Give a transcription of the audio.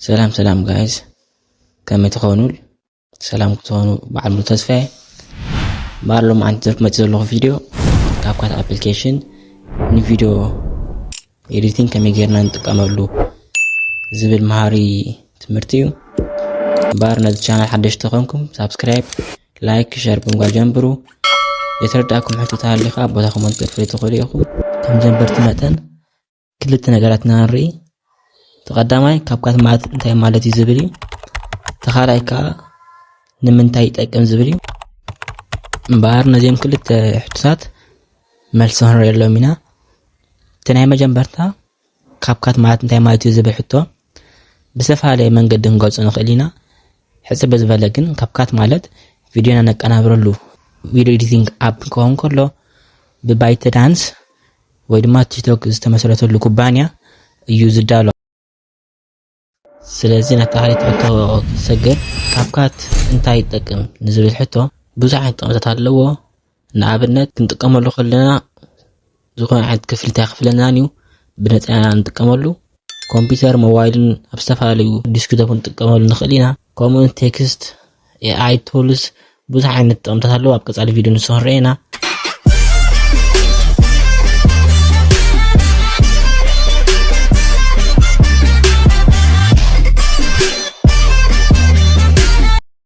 ሰላም ሰላም ጋይስ፣ ከመይ ትኾኑ? ሰላም ክትኾኑ በዓል ሙሉ ተስፋ እየ። እምበኣር ሎማዓንቲ ዘርክ መፂእ ዘለኹ ቪድዮ፣ ካፕካት ኣፕሊኬሽን ንቪድዮ ኤዲቲንግ ከመይ ጌርና ንጥቀመሉ ዝብል መሃሪ ትምህርቲ እዩ። እምበኣር ነዚ ቻናል ሓደሽቲ ተኾንኩም ሳብስክራይብ፣ ላይክ፣ ሸር ብምግባር ጀምብሩ። ዘይተረዳእኩም ሕቶ ተሃልዩ ከዓ ኣብ ቦታ ኮመንት ክትጽሕፉ ትኽእሉ ኢኹም። ከም ጀንበርቲ መጠን ክልተ ነገራት ኢና ንርኢ። እቲ ቀዳማይ ካፕካት ማለት እንታይ ማለት እዩ ዝብል እዩ። እቲ ካልኣይ ከዓ ንምንታይ ይጠቅም ዝብል እዩ። እምበኣር ነዚኦም ክልተ ሕቶታት መልሲ ክንርእየሎም ኢና። እቲ ናይ መጀመርታ ካፕካት ማለት እንታይ ማለት እዩ ዝብል ሕቶ ብዝተፈላለየ መንገዲ ክንገልጾ ንኽእል ኢና። ሕጽር ዝበለ ግን ካፕካት ማለት ቪድዮና ነቀናብረሉ ቪድዮ ኤዲቲንግ ኣፕ ክኸውን ከሎ ብባይተ ዳንስ ወይ ድማ ቲክቶክ ዝተመስረተሉ ኩባንያ እዩ ዝዳሎ። ስለዚ ናብታ ካልኣይቲ ሕቶ ክሰግር፣ ካፕካት እንታይ ይጠቅም ንዝብል ሕቶ ብዙሕ ዓይነት ጥቕምታት ኣለዎ። ንኣብነት ክንጥቀመሉ ከለና ዝኾነ ዓይነት ክፍሊት ኣይከፍለናን እዩ፣ ብነፃ ኢና ንጥቀመሉ። ኮምፒውተር፣ ሞባይልን ኣብ ዝተፈላለዩ ዲስክቶፕ ክንጥቀመሉ ንኽእል ኢና። ከምኡውን ቴክስት፣ ኤኣይ ቱልስ፣ ብዙሕ ዓይነት ጥቕምታት ኣለዎ። ኣብ ቀፃሊ ቪድዮ ንሱ ክንርኢ ኢና።